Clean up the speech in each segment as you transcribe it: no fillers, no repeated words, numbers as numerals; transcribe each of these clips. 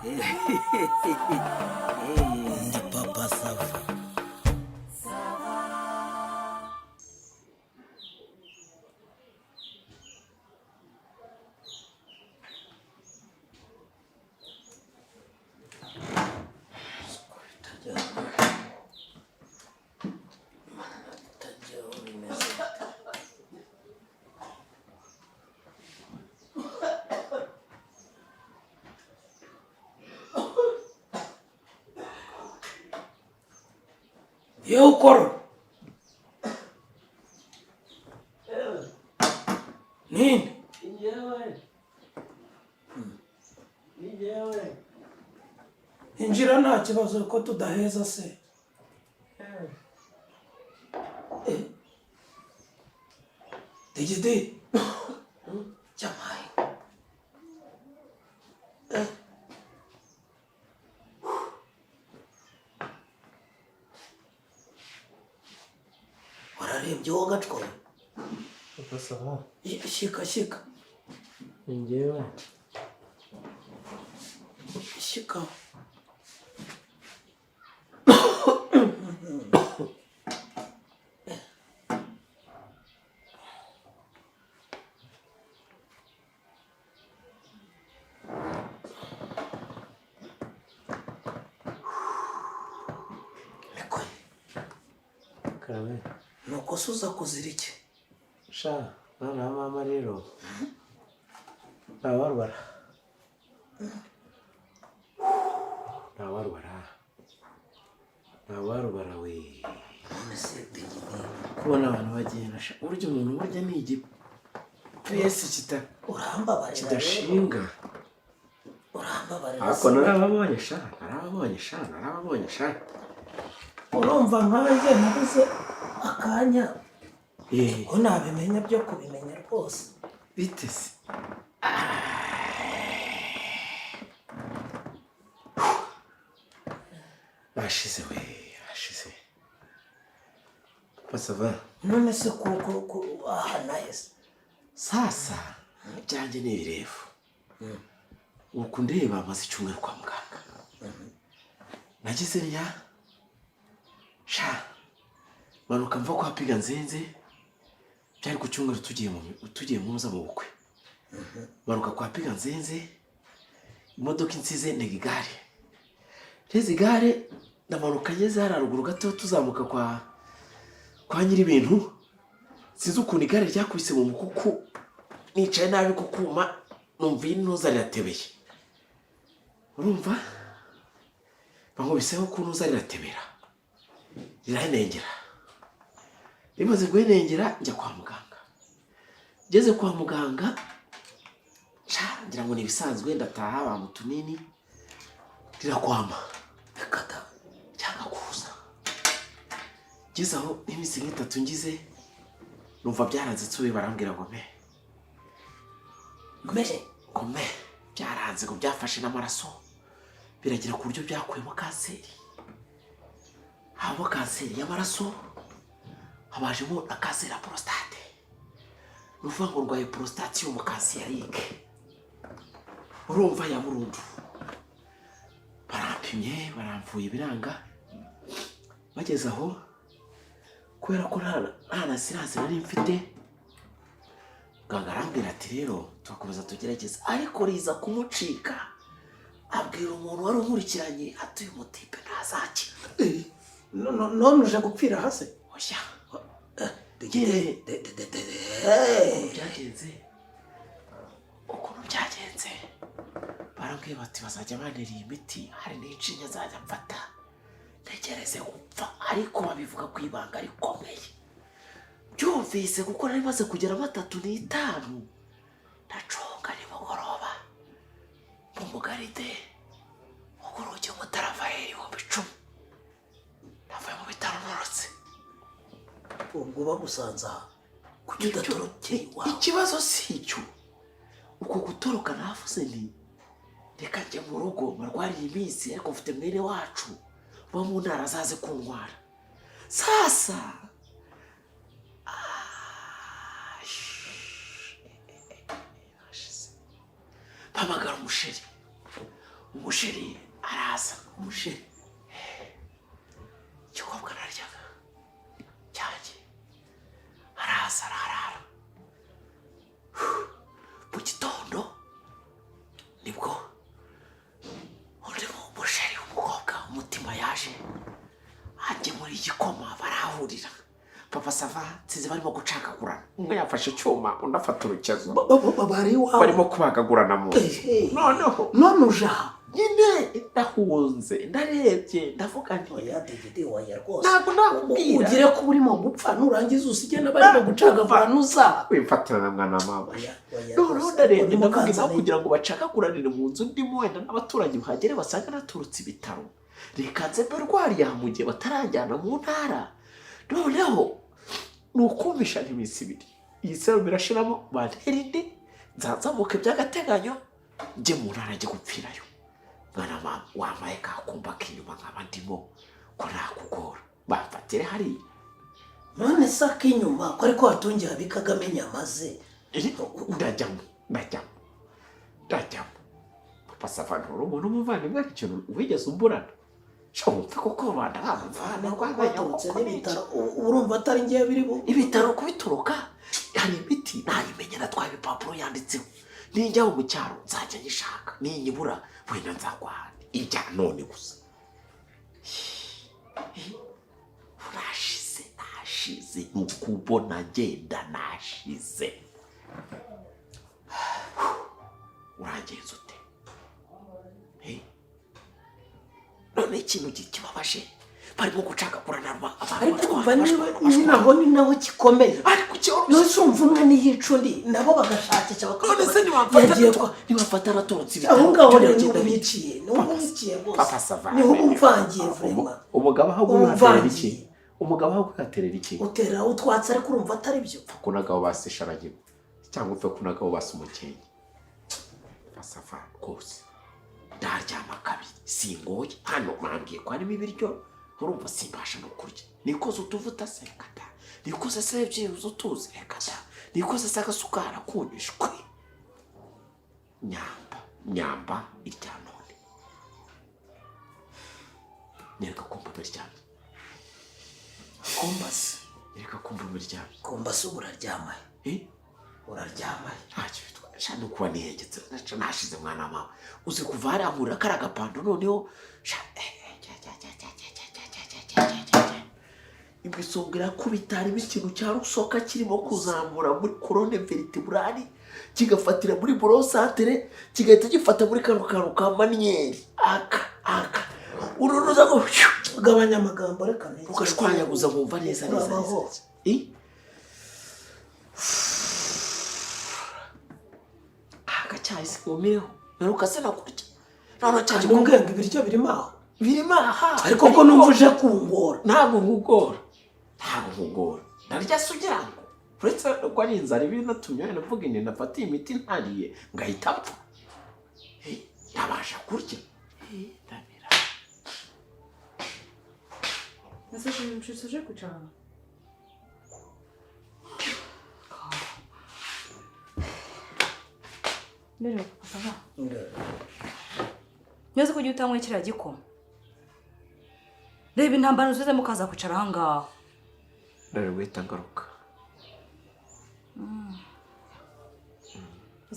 Ndi Papa Sava. Bitajyaho bimeze bite? Yewe ukora ninde? Injira nta kibazo ko tudaheza se. Eh. Digidi. Cyamaye. Eh. Wararembye wowe gacwa. Papa Sava. Shika shika. Ni njyewe. Shika. Niko. Karame. Nuko se uza kuzira iki? Sha, mwana wa mama rero. Ntawarwara. Ntawarwara. Ntawarwara we. None se Digidi, Kubona abantu bagenda sha. Burya umuntu burya ni igipesi kita urambabarira rero. kidashinga. Urambabarira. Ariko narababonye sha, narababonye sha, narababonye sha. Urumva nkanjye nabuze akanya Eh, ko nabimenya byo kubimenya rwose. Bite se? Bashize we, bashize. Papa Sava. None se kuko aha naheze. Sasa ibyanjye ni ibirefu. Uku ndeba maze icyumweru kwa muganga. Nagize ntya sha, manuka mva kwa Piga Nzenze, byari ku cyumweru tugiye mu nza mu bukwe. Manuka kwa Piga Nzenze, imodoka insize ntega igare. Nteze igare ndamanuka ngeze hariya ruguru gato tuzamuka kwa nyir'ibintu, sinzi ukuntu igare ryakubise mu mukuku, nicaye nabi ku kuma numva iyi ntuza riratebeye. Urumva bankubiseho ku ntuza riratebera, riranengera. Rimaze guhenengera njya kwa muganga. Ngeze kwa muganga sha, ngira ngo ni ibisanzwe, ndataha bampa utunini, rirakwama Reka da. cyangwa kuza. Ngeze aho n'iminsi nk'itatu ngize numva byaranze, nsubiye barambwira ngo me Me. Ngo me byaranze, ngo byafashe n'amaraso biragira ku buryo byakuyemo kanseri. Habamo kanseri y'amaraso, habajemo na kanseri ya prostate. Ni ukuvuga ngo ndwaye prostate yo mu kansiyarike, urumva ya burundu. Barampimye baramvuye biranga. Bageze aho kubera ko nta na siranse nari mfite, muganga arambwira ati rero turakomeza tugerageze, ariko riza kumucika abwira umuntu wari unkurikiranye ati uyu mutipe ntazakira. None uje gupfira hasi? Oya. Digidi. Byagenze ukuntu byagenze, barambwiye bati bazajya banera iyi miti, hari n'inshinge nzajya mfata ntegereze gupfa, ariko babivuga ku ibanga rikomeye. Byumvise kuko nari maze kugeramo 35, ndacunga nimugoroba mu mugaride urugi w'umutaravayeri 10,000, navuye mu bitaro norotse. Ubwo bagusanze aha kuki udatorokeye iwawe? Ikibazo si icyo, uko gutoroka navuze nti reka njye mu rugo barwariye iminsi, ariko mfite mwene wacu uba mu ntara azaze kuntwara. Sasa mpamagara umusheri. Umusheri araza, umusheri igikobwa naryaga cyanjye araza ararara. Mu gitondo nibwo undi musheri w'umukobwa umutima yaje agemura igikoma, barahurira. Papa Sava, nsize barimo gucagagurana, umwe yafashe icyuma, undi afata urukezo. Bari iwawe? Barimo kubagagurana mu nzu. Ehe. Noneho None uje aha? Nyine ndahunze, ndarebye, ndavuga nti Oya Digidi, oya rwose. Ntabwo nakubwira. Ugire ko urimo gupfa, nurangiza usige n'abarimo gucagagura nuza. Wimfatira na mwana wa mama. Oya, oya Noneho rwose. ndarebye, Urimo ndavuga kanzana. naho kugira ngo bacagaguranire mu nzu ndimo, wenda n'abaturanyi bahagere basanga naturutse ibitaro, reka nze mbe rwariye aha mu gihe batarajyana mu ntara. Noneho ni ukumvisha iminsi 2 iyi serumu irashiramo, bantera indi, nzanzamuke by'agateganyo njye mu ntara, njye gupfirayo. Mwana wa mama, wampaye ka kumba k'inyuma nkaba ndimo, ko nakugora, bamfatire hariya. None se ak'inyuma ko ariko watungiye abikagamo inyama ze? Ndajyamo, ndajyamo, ndajyamo. Papa Sava, nturi umuntu w'umuvandimwe, hari ikintu wigeze umburana? Sha wumve koko rubanda bamuvana Waturutse n'ibitaro, urumva atari ngewe biri bu Ibitaro kubitoroka, hari imiti nayimenya, natwaye ibipapuro yanditseho. Ninjyaho mu cyaro nzajya nyishaka, ninyibura wenda nzagwa ahandi. Ibya none gusa nashize, nashize, ni ukubona ngenda nashize. Urangenza ute? Eh? None ikintu kibabaje, barimo gucagagurana abantu. Ariko bashwana, urumva niba bashwana, nyine bashwana. Aho ni naho gikomeye. Ariko cyoroshye. None se urumva umwe niyica undi, nabo bagashakisha bakavuga None se bati, niwamfata yagiye kwa niwamfata aratorotse ibitaro, Aho ngaho rero biragenda niho bite? ubiciye, niho ubiciye rwose. Papa Sava, Niho umvangiye vraiment. Umugabo aho guhaterera iki? Umvangiye. Umugabo aho guhaterera iki? Utera utwatsi, ariko urumva atari byo. Upfa kunagaho basi isharagiro, cyangwa upfe kunagaho basi umukenke. Papa Sava, rwose ndaryama kabiri singoye. Hano bambwiye ko harimo ibiryo, urumva simbasha no kurya. Nikoze utuvuta se? Reka da. Nikoze se byibuze utuzi? Reka da. Nikoze se agasukari akunyishwe? Nyamba nyamba irya none. Nyereka kumva biryamye. Kumbase? Nyereka kumva biryamye. Kumbase, ubu uraryamaye? Eh? Uraryamaye? Ntacyo bitwaye sha, ni ukuba nihengetse. Naca nashize, mwana wa mama. Uzi kuva hariya nkurira kariya gapando, noneho sha, cya, cya, cya, cya, cya, cya, cya, cya, cya, cya, cya, cya. Imisonga irakubita, harimo ikintu cya rusoka kirimo kuzamura muri colonne vertébrale, kigafatira muri borosantere, kigahita gifata muri kano kantu ka maniyeri aka aka ururuza ngo Gabanya amagambo, reka ntekereze. Rugashwanyaguza, nkumva neza neza neza. Urabaho. Eh? Agacyayi sinkumireho, mperuka sinakurya noneho cya Kandi gikombe. umbwira ngo ibiryo birimo aho? Birimo aha. Ariko ko numva uje kungora. Ntabwo nkugora, ntabwo nkugora. Ndarya se ugira ngo uretse ko ari inzara iba inatumye wenda mvuga inti nafatiye imiti ntariye ngahita mpfa? Eh, ndabasha kurya. Eh, ndabira. Ese ushitse uje kwicara hano? Mbere papa va. Neza ko ugiye utanywa kiriya gikoma. Reba intambara usizemo ukaza kwicara aha ngaha. Ndari guhita ngaruka.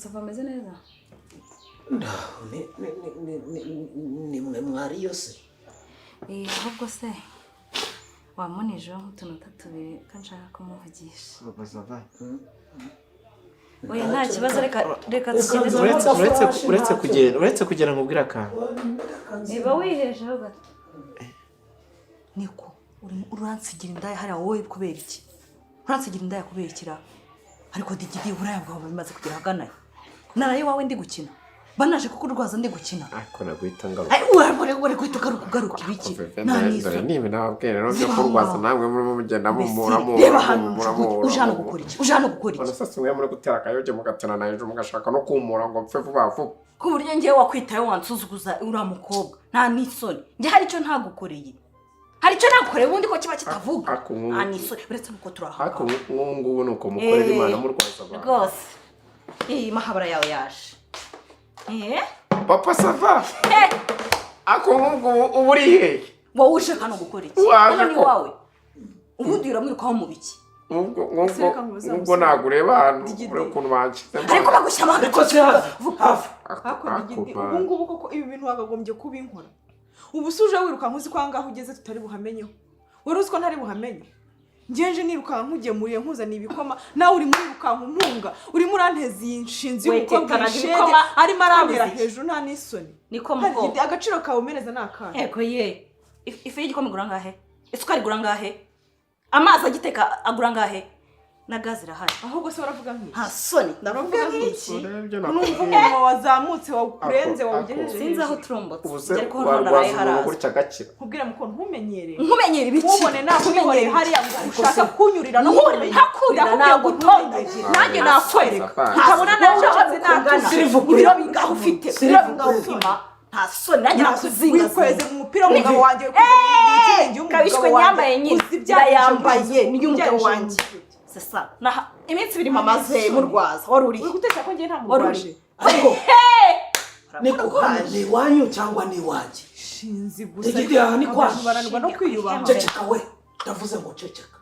Papa ameze neza? Ndaho, ni mwe mwariyo se? Eh, ahubwo se wamunijeho nk'utunota 2 ko nshaka kumuvugisha. Papa Sava. Oya, nta kibazo, reka reka tugende. Reka Uretse uretse Flash, uretse ntacyo. kugenda, uretse kugira ngo ubwire akantu. Niba wihejeho gato. Niko urimo uransigira indaya hariya wowe kubera iki? Uransigira indaya kubera iki ra? Ariko Digidi, uburaya bwawe bimaze kugera ahagana he? Naraye iwawe ndi gukina. Banaje kukurwaza ndi gukina. Ariko naguhita ngaruka. Ay, uri uri guhita ugaruka, ugaruka ibiki? Nta Dore n'isoni. ni ibintu nababwiye rero byo Ziba kurwaza aho. namwe murimo mugenda mumura Mbese, mumura reba hano mumura njugunye. mumura Uje hano mumura. gukora iki? Uje hano gukora iki? None se mwe muri gutera akayoge mugaterana hejuru, mugashaka no kumura ngo mpfe vuba vuba? Ku buryo ngewe wakwitayeho wansuzuguza uriya mukobwa, nta n'isoni. Njye hari icyo ntagukoreye? Hari icyo nagukoreye ubundi ko kiba kitavuga? Nta n'isoni, uretse nuko turi aha Ariko ngaha. nk'ubu ngubu ni uko mukorera Imana murwaza abantu. Rwose iyi mahabara yawe yaje. Eh? Papa Sava, ako nk'ubwo uba uri hehe? Wowe uje hano gukora iki? Waje Hano ni ko- iwawe? Ubundi uramwirukaho mu biki? Ubwo Ese reka nkubaze, ubwo musore. ntabwo ureba ahantu, Digidi. ureba ukuntu banshyizemo. Ariko bagushyira Ariko se hafi hafi. Ariko Digidi, ubu ngubu koko ibi bintu wakagombye kubinkora? Ubu se uje wirukanka uzi ko aha ngaha ugeze tutari buhamenyeho? Wari uzi ko ntari buhamenye? Ngenje nirukanka nkugemuriye, nkuzaniye ibikoma, nawe urimo urirukanka umpunga, urimo uranteza iyi nshinzi y'umukobwa. Wetetanaga Ishege ibikoma, arimo arambera komeza iki? hejuru, nta n'isoni. Niko Hari mukobwa. Agaciro kawe umereza ni akahe? Ego ye. Ifu y'igikoma igura angahe? Isukari igura angahe? Amazi agiteka agura angahe? Na gaze irahari. Ahubwo se waravuga nk'iki? Nta soni, ndavuga nk'iki? Urebye Numva nakubwiye. umunwa wazamutse, wawukurenze, wawugejeje Sinzi aho hejuru. turombotse. Ubu se Ariko hano naraye warwaza umuntu haraza. gutya agakira? Nkubwire muko, ntumenyere. Nkumenyera ibiki? Ntubone nakwihoreye hariya ngo ushaka kunyurira no Nkurira, kumenya. ntakurira, Ndakubwiye ngo nagutondagira. ntumenyere. Nanjye nakwereka. Safari. Utabona nashatse natuze. Sirivu kuri- Ibiro bingahe ufite? Sirivu Ibiro bingahe kuri- upima? Nta soni, nanjye nakuzingazinga. Wikweze mu mupira w'umugabo wanjye, wikweze mu itenge y'umugabo Kabishwe wanjye. nyambaye nyine. Uzi ibyahishe Ndayambaye, mu ni iy'umugabo ibyahishe mu wanjye. nzu. C'est ça. Naha iminsi 2 mamaze murwaza. Wari uri? Uri gutekereza ko njye nta Wari murwaje? uri? Ariko niko, hano ni iwanyu cyangwa ni iwanjye? Shinzi gusa. Digidi, aha ni kwa- Abantu bananirwa no kwiyubaha. Ceceka we, ndavuze ngo ceceka.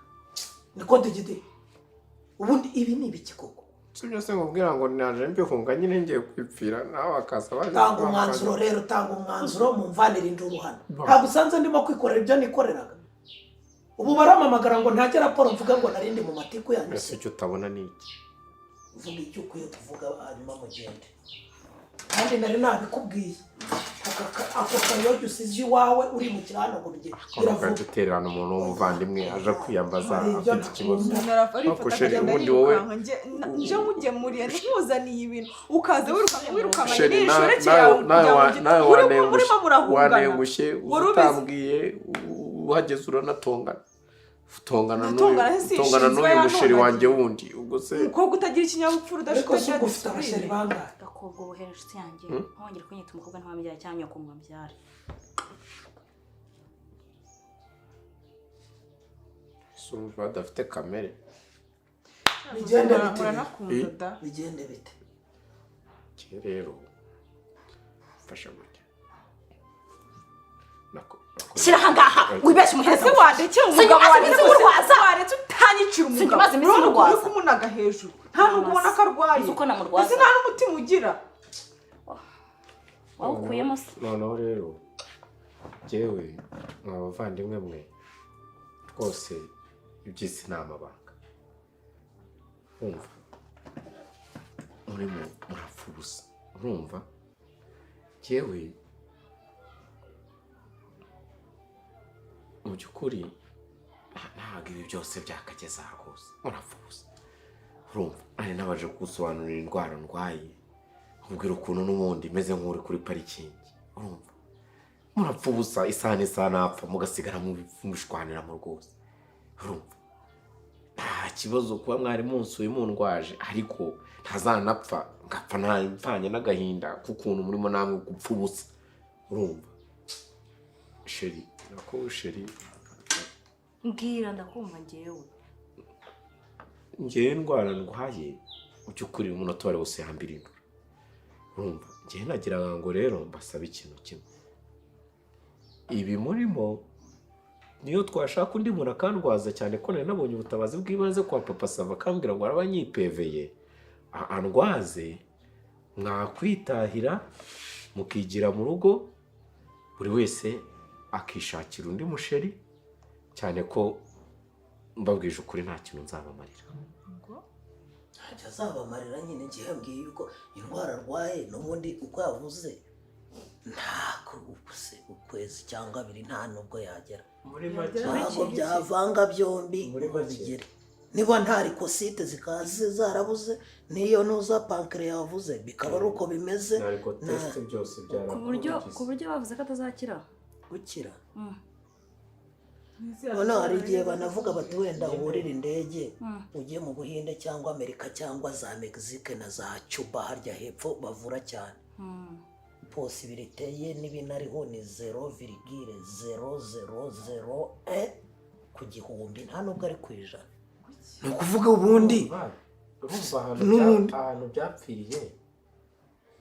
Niko Digidi, ubundi ibi ni ibiki koko? Si byose, nkubwira ngo naje mbihunga nyine, ngiye kwipfira, nawe akaza baje. Tanga umwanzuro rero, tanga umwanzuro, mumvanire induru hano. Ntabwo usanze ndimo kwikorera ibyo nikoreraga? Ubu baramamagara ngo ntajya raporo mvuga ngo narindi mu matiku yanyu. Ese Se icyo utabona ni iki? Vuga icyo ukwiye kuvuga, hanyuma mugende. Kandi nari nabikubwiye, ako kayogi usize iwawe urimukira hano ngo biravuga. Ugatererana umuntu w'umuvandimwe aje kwiyambaza Hari ibyo afite ikibazo. Umuntu arifata Ariko chéri, akagenda ubundi wowe yirukanka. Nje nkugemuriye, nkuzaniye ibintu, ukaza wirukanka, wirukanka Chéri, n'inshoreke nawe yawe kugira ngo nawe urimo murahungana. Wanengushye. Wari ubizi? Utambwiye, uhageze uranatongana, utongana n'uyu, Natongana se? utongana Sishinzwe n'uyu muchéri yantongagiye. wanjye wundi, ubwo se Umukobwa utagira ikinyabupfura, Ariko udafite si ubwo ufite abachéri bangahe? Gakobwa ubuhere, inshuti yanjye, ntongere kunyita umukobwa ntiwambyara cyangwa nyoko ngo mbyare. Si urumva badafite kamere? Bigende bite? Muranakunda da. Bigende bite? Njye rero mfasha gutya. Shyira aha ngaha, wibeshye umuhereza. Ese wandekeye umugabo Sinjye wanjye? maze iminsi murwaza. Waretse utanyicira Sinjye umugabo? maze iminsi Urabona ukuntu murwaza. uri kumunaga hejuru, nta nubwo ubona ko arwaye? Uzi uko namurwaza? Ese nta n'umutima ugira? Wawukuyemo se? Noneho rero njyewe, mwa bavandimwe mwe, rwose iby'isi ni amabanga. Wumva murimo murapfa ubusa. Urumva njyewe mu by'ukuri ntabwo ibi byose byakageza aha rwose, murapfa ubusa. Urumva nari nabaje kugusobanurira indwara ndwaye, nkubwira ukuntu n'ubundi meze nk'uri kuri parikingi. Urumva murapfa ubusa, isaha n'isaha napfa, mugasigara mubishwaniramo rwose. Urumva nta kibazo kuba mwari munsuye mundwaje, ariko ntazanapfa ngapfa mpfanye n'agahinda k'ukuntu murimo namwe gupfa ubusa. Urumva chéri, nako chéri. Mbwira, ndakumva ngewe. Ngewe indwara ndwaye, mu by'ukuri umunota uwo ari wose yambirindura. Urumva ngewe nagiraga ngo rero mbasabe ikintu kimwe: ibi murimo, niyo twashaka undi muntu akandwaza, cyane ko nari nabonye ubutabazi bw'ibanze kwa Papa Sava, akambwira ngo araba anyipeveye andwaze, mwakwitahira mukigira mu rugo, buri wese akishakira undi muchéri, cyane ko mbabwije ukuri nta kintu nzabamarira. Ntacyo azabamarira nyine. Ngiye yambwiye yuko indwara arwaye n'ubundi uko yavuze ntabwo ubuse ukwezi cyangwa abiri, nta nubwo yagera. Muri make Ntabwo byavanga byombi Muri ngo make. bigere. Niba nta leucocytes zikaba zarabuze, n'iyo nuza pancréas yavuze bikaba ari uko bimeze. Ariko test byose Ku buryo bavuze ko atazakira. Gukira noneho hari igihe banavuga bati wenda wurire indege ujye mu Buhinde cyangwa Amerika cyangwa za Mexique na za Cuba harya hepfo bavura cyane. Possibilité ye n'ibinariho ni 0,0001 ku gihumbi, nta nubwo ari ku ijana. Ni ukuvuga ubundi Urumva ahantu N'ubundi. ahantu byapfiriye.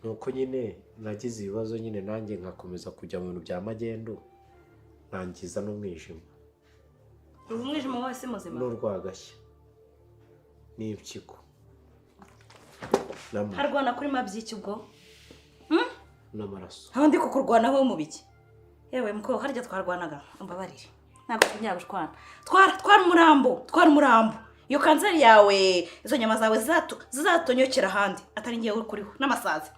Nuko nyine nagize ibibazo nyine, nanjye nkakomeza kujya mu bintu bya magendu, nangiza n'umwijima. Ubu umwijima wawe si muzima. N'urwagashya n'impyiko. Harwana kuri mabyiki ubwo? N'amaraso. Aho ndi kukurwanaho mu biki? Yewe muko, harya twarwanaga? Umbabarire, ntabwo twongera gushwana. Twara, twara umurambo, twara umurambo. Iyo kanseri yawe, izo nyama zawe zizatonyokera ahandi atari ngewe kuriho n'amasazi.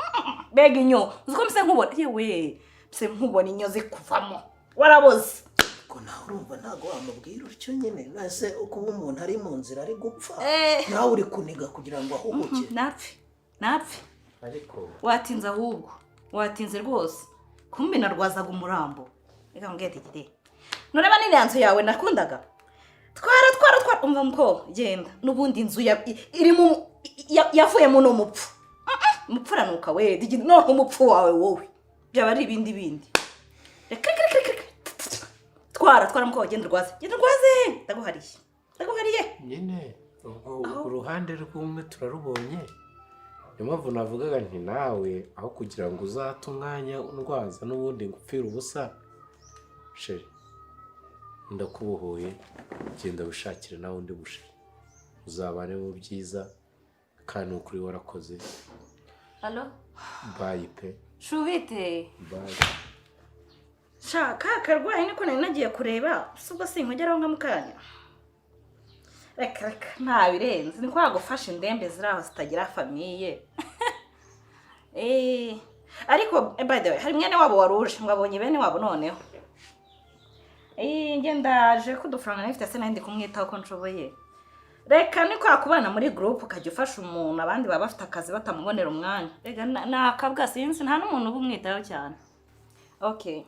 Mbega inyo! Uzi ko mpise nkubona? Yewe, mpise nkubona inyo zikuvamo, waraboze. Ko nawe urumva ntabwo wamubwira utyo nyine. Nase kuba umuntu ari mu nzira ari gupfa, nawe uri kuniga kugira ngo ahubuke. Napfe, napfe. Ariko Watinze ahubwo, watinze rwose. Kumbe narwazaga umurambo. Reka mbwire digide, nureba n'iriya nzu yawe nakundaga. Twara, twara, twara. Umva muko, genda n'ubundi inzu irimo yavuyemo n'umupfu. Umupfu uranuka we digide. Noneho umupfu wawe wowe byaba ari ibindi bindi. Reka, reka, reka, reka. Twara, twara muko, genda urwaze, genda urwaze. Ndaguhariye, ndaguhariye. Nyine ubwo uruhande rw'umwe turarubonye. Niyo mpamvu navugaga nti nawe aho kugira ngo uzate umwanya undwaza n'ubundi ngo upfire ubusa, chéri, ndakubohoye. Genda wishakire nawe undi muchéri, uzabane mu byiza. Kandi ni ukuri warakoze. Allo? Bye pe. Shubite. Bye. Sha, ka karwayi niko nari nagiye kureba. Si ubwo sinkugeraho nka mukanya? Reka, reka, nta birenze, ni kwa gufasha indembe ziri aho zitagira famille. Ariko by the way, hari mwene wabo waruje ngo abonye bene wabo noneho. Njye ndaje ko udufaranga nari se nari ndi kumwitaho ko nshoboye. Reka, ni kwa kubana muri group ukajya ufasha umuntu, abandi baba bafite akazi batamubonera umwanya. Reka, ni akabwa, sinzi, nta n'umuntu uba umwitaho cyane. Okay,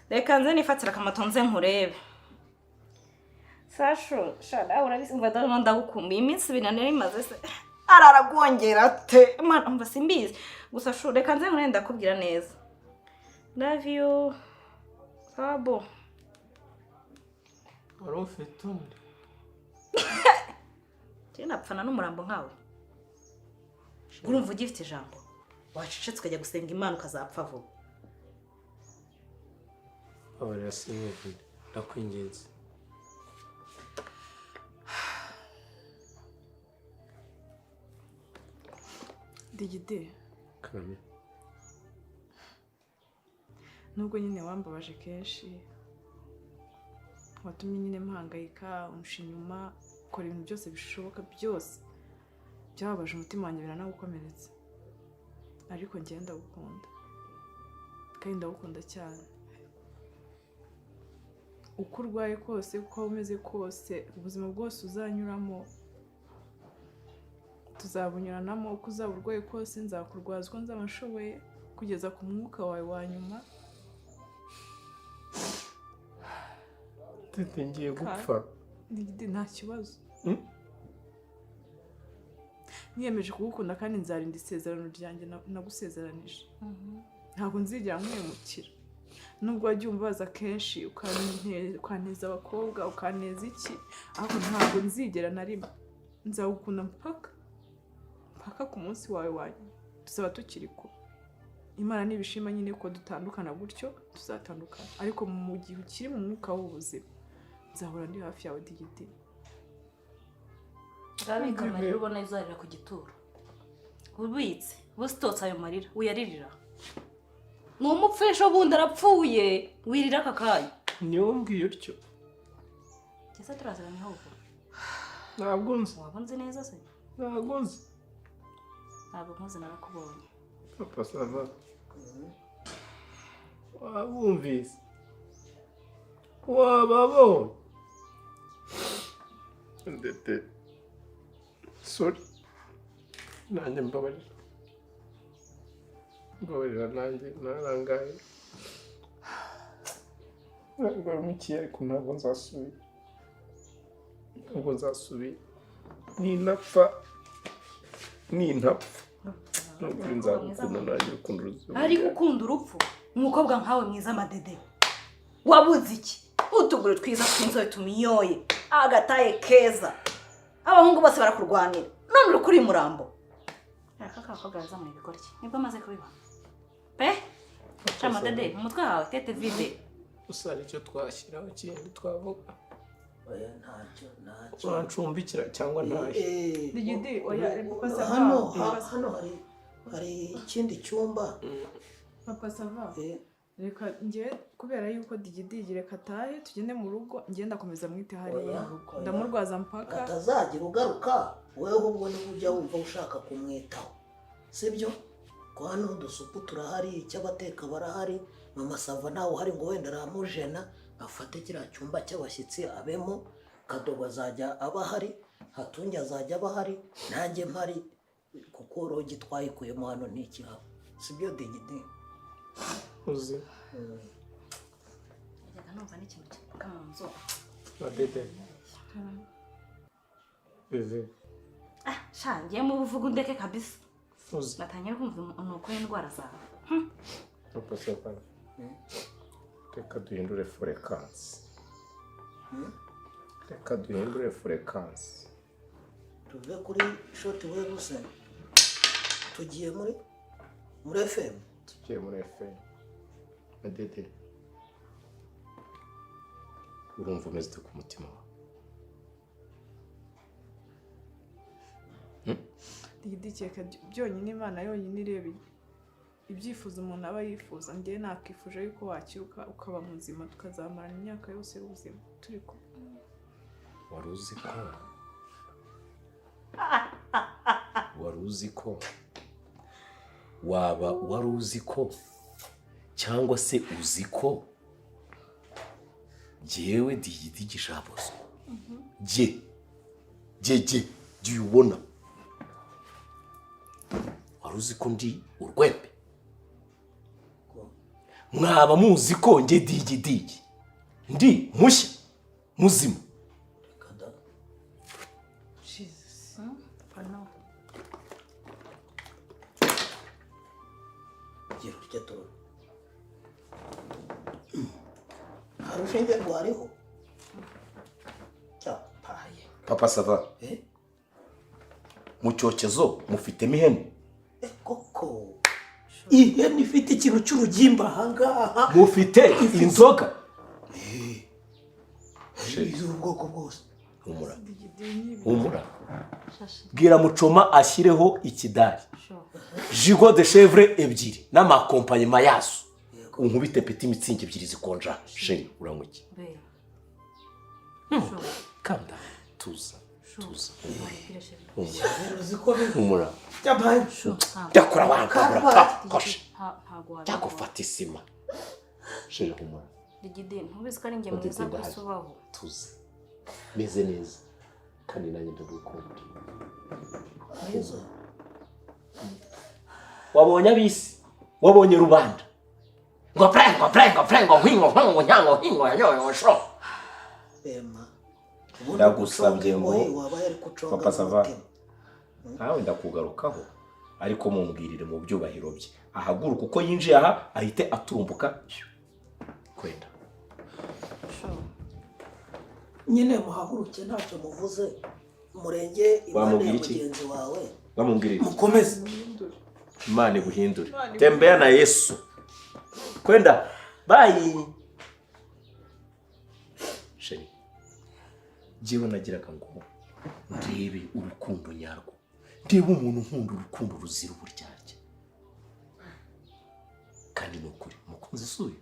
reka nze nifatira akamato nze nkurebe. Sashu, sha, nawe urabizi. Umva, ndabona ndagukumbuye. Iminsi 2 nari maze se araragwongera te? Mana, umva, simbizi gusa. Shu, reka nze nkurebe, ndakubwira neza. Love you sabo. Wari ufite undi? Njye napfana n'umurambo nkawe? Urumva ugifite ijambo? Wacecetse ukajya gusenga Imana ukazapfa vuba. Babarira, sinkuvune, ndakwinginze. Digide. Karame. Nubwo nyine wambabaje kenshi, watumye nyine mpangayika, unsha inyuma, ukora ibintu byose bishoboka byose byababaje umutima wanjye, biranawukomeretsa, ariko njyewe ndagukunda kandi ndagukunda cyane. Uko urwaye kose, uko waba umeze kose, ubuzima bwose uzanyuramo tuzabunyuranamo. Uko uzaba urwaye kose, nzakurwaza uko nzaba nshoboye kugeza ku mwuka wawe wa nyuma. Tete, ngiye gupfa. Digidi, nta kibazo. Hmm? Niyemeje kugukunda kandi nzarinda isezerano ryanjye nagusezeranije. Ntabwo nzigera nkwimukira, nubwo wagiye umbabaza kenshi, ukanteza abakobwa, ukanteza iki, ariko ntabwo nzigera na rimwe. Nzagukunda mpaka, mpaka ku munsi wawe wa nyuma. Tuzaba tukiri kumwe. Imana nibishima nyine ko dutandukana gutyo, tuzatandukana, ariko mu gihe ukiri mu mwuka w'ubuzima nzahora ndi hafi yawe, Digidi. Urabika amarira ubona uzarira ku gituro. Ubitse busitotse ayo marira uyaririra, ni umupfu ejo bundi arapfuye, wirira aka kanya. Niwo mbwiye utyo? Ngeze turaziranye ahubwo. Ntabwo nzi. Waba unzi neza se? Ntabwo nzi. Ntabwo nkuzi, narakubonye. Papa Sava, wabumvise, wababonye. Ndetse sorry, nanjye mbabarira, mbabarira, nanjye narangaye, ntabwo mukiye, ariko ntabwo nzasubira, ntabwo nzasubira. Ninapfa, nintapfa, nukuri nzagukunda nanjye urukundo ruzima. Ariko ukunda urupfu, umukobwa nkawe mwiza, amadede, wabuze iki? Utuguru twiza tw'inzobe tumiyoye, agataye keza, abahungu bose barakurwanira, none uri kuri murambo. Abakobwa baza mu bigoryi nibwo amaze kubibona pe. Camadede mu mutwe wawe tête vide. Gusa hari icyo twashyiraho kindi twavuga? Oya, ntacyo, ntacyo. Urancumbikira cyangwa ntahe? Digidi, oya, Papa Sava, Hano Papa Sava. hano hari ikindi cyumba. Papa Sava, reka njye, kubera yuko Digidigi, reka atahe tugende mu rugo, njye ndakomeza mwite hariya Oya, mu rugo. Oya. Ndamurwaza mpaka. Atazagira ugaruka. Wowe ahubwo niba ujya wumva ushaka kumwitaho, sibyo? Ko hano udusupu turahari, icy'abateka barahari, Mama Sava ntawe uhari ngo wenda aramujena, afate kiriya cyumba cy'abashyitsi abemo. Kadogo azajya aba ahari, Hatungi azajya aba ahari, nanjye mpari, kuko rogi twayikuyemo hano ntikihaba, sibyo Digidi? Uzi. Najyaga numva n'ikintu kivuga mu nzu. Madede, bebe. Ah sha, ngiye mu buvuga undeke kabisa. Uzi. Natangiye kumva umunuko w'indwara zawe. Papa Sava, reka duhindure fréquence, reka duhindure fréquence. Tuve kuri short wave se, tugiye muri FM. Tugiye muri FM. Madede, urumva umeze ute ku mutima wawe? Digidi, reka byonyine Imana yonyine ireba ibyifuzo umuntu aba yifuza. Njye nakifuje yuko wakiruka ukaba muzima, tukazamarana imyaka yose y'ubuzima turi kumwe. Wari uzi ko, wari uzi ko waba wari uzi ko, cyangwa se uzi ko jyewe Digidigi Bosco, jye jye jye jye ubona, wari uzi ko ndi urwembe? Mwaba muzi ko njye Digidigi ndi mushya muzima? Reka da. Jesus. For now. Gira urya turore, nta rushinge rwariho cyapaye. Papa Sava, Eh? mu cyokezo mufitemo ihene? Eh, koko ihene ifite ikintu cy'urugimba ahangaha. Mufite inzoga? Z'ubwoko bwose. Humura. Digidi ni Humura. Shashi. Bwira Mucoma ashyireho ikidari, Sho. Gigot de chèvre ebyiri n'amaaccompagnement yazo, unkubite petit Mützig ebyiri zikonja. Chérie, uranywa iki? Be. Sho. Kanda, tuza, tuza, humura. Bwira chérie. Humura. Uzi ko Humura. Cyabaye. Sho. Ntabwo. Byakora wankabura koshe. Ntabwo wabikora. Byagufata isima. Chérie, humura. Digidi, ntubizi ko ari njye mwiza Odette, ku isi ndahari. ubaho? Tuza, meze neza kandi nanjye ndagukunda. Mwiza. Wabonye abisi, wabonye rubanda ngo pre, ngo pre, ngo pre, ngo hwingo ngo nyango hingo yanyo sho. Ema. Ubundi Ndagusabye guconga ngo- ingohe waba yari guconga Papa Sava. n'umutima. Nawe ndakugarukaho, ariko mumbwirire mu byubahiro bye ahaguruka uko yinjiye aha ahite aturumbuka kwenda. Sho. Nyine muhaguruke, ntacyo muvuze, murenge impande ya Wamubwira iki? mugenzi wawe. Bamubwirire. Mukomeze. Imana iguhindure. Tembea na Yesu. Kwenda, bye. Chérie, jyewe nagiraga ngo ndebe urukundo nyarwo, ndebe umuntu nkunda urukundo ruzira uburyarya, kandi ni ukuri umukunzi si uyu.